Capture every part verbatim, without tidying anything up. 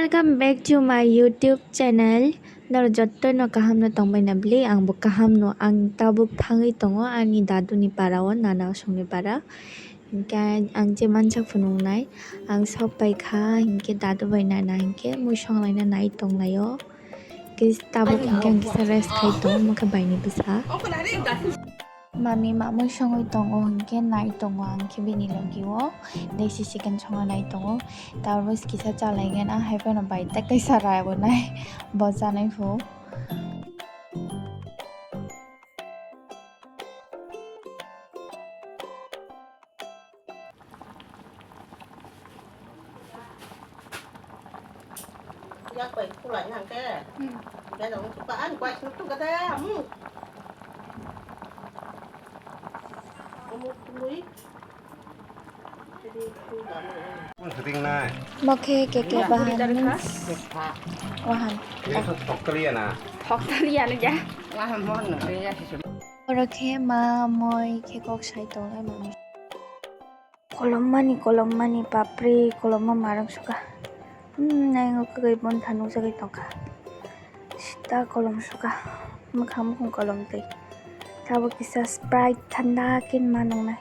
Welcome back to my YouTube channel. Norok jotono kaham no tongbai na bwle? Ang bo kaham no. Ang tabuk thangwi tongo ani dadu ni para o, nana songni para. Hinkhe ang je mansa phunuknai, ang sok pai kha, hinkhe dadu bai nana hinkhe mui songlaina nai tonglaio. Kis-, tabuk hinkhe ang kisa rest khai tongo, mokhe baini bwsa. Mami mamui songwi tongo, hinkhe nai tongo ang khe bini logi o, desi chicken songna nai tongo. Tabuk kisa chalaigena, hai phano bai ta kaisa rabo nai, bo chanai phu. Yak bai kulai nang ke. Hmm. Be dong tu pa an kwai snu tu kata amu. Amu lui. Jadi tu ba mu. Mo khe K K Bahan means wahan. Ini tu thok kali ya na. Thok kali ya na ja. Wahan mo na ya sih. Oro khe ma moi khe kok sai tongnai mami. Kolom mani, kolom mani, bapre, kolom ma marang suka. Hmm, nai ngo kwgwi bon tha nukjagwi tongkha. Sita kolom suka. Mwkhang mukhung kolom twi. Tabuk kisa Sprite thanda khe ma nungnai.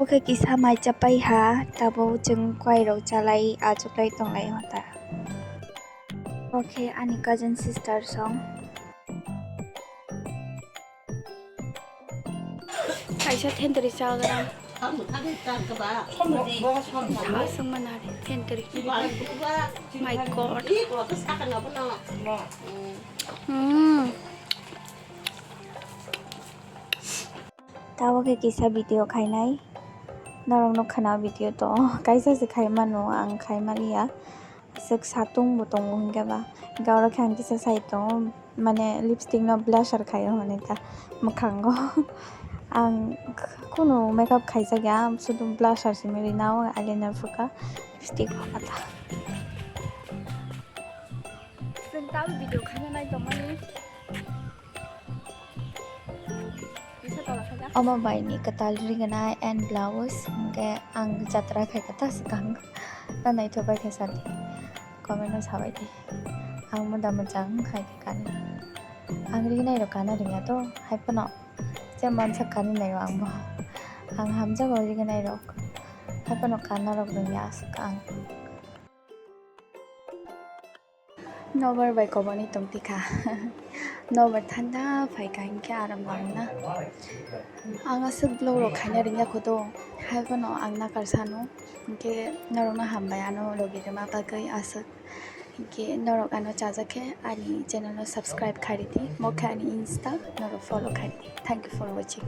Oke, kisa mai chapai ha, tabuk chwng kwai rok chalai, achuklai tonglai hota. Oke, ani cousin sister song. Kaisa thentwrwi chagra. Tha sung mana thentwrwi. My God. Hmm. Tabuk khe kisa video khainai. Norokno khana video to kaisa se khai mano, ang khai maliya. Aswk satung bo tongo hinkhe ba. Hinkhe oro khe ang kisa sai tongo, mane lipstick no blusher khai o hinwi ta mwkhango. Ang kunu makeup khaijak ya, sudu blusher simi rinao, eyeliner phuka, lipstick phuka ta. Chwng tabuk video khaina nai tongmani. Omo bai ni kwtal rignai and blouse, hinkhe ang jatra khai kha ta swkang. Ta naithok bai khe sadi, comment o sabai di. Ang moda mwchang khai khe kani. Ang rignai rok kana rwngya to, hai phano je mansa kani naio ang bo. Ang hamjago rignai rok, hai phano kana rok rwngya aswk ang. Nobar bai koboni tongtikha. Nobar thanda phaikha hinkhe aram langna. Ang aswk vlog rok khaina ringya khoto, hai phano ang nakar sano. Hinkhe norokno hambai ano logi rwma bagwi aswk. Hinkhe norok ano chajakhe ani channel no subscribe khairidi, mokhe ani Insta norok follow khairidi. Thank you for watching.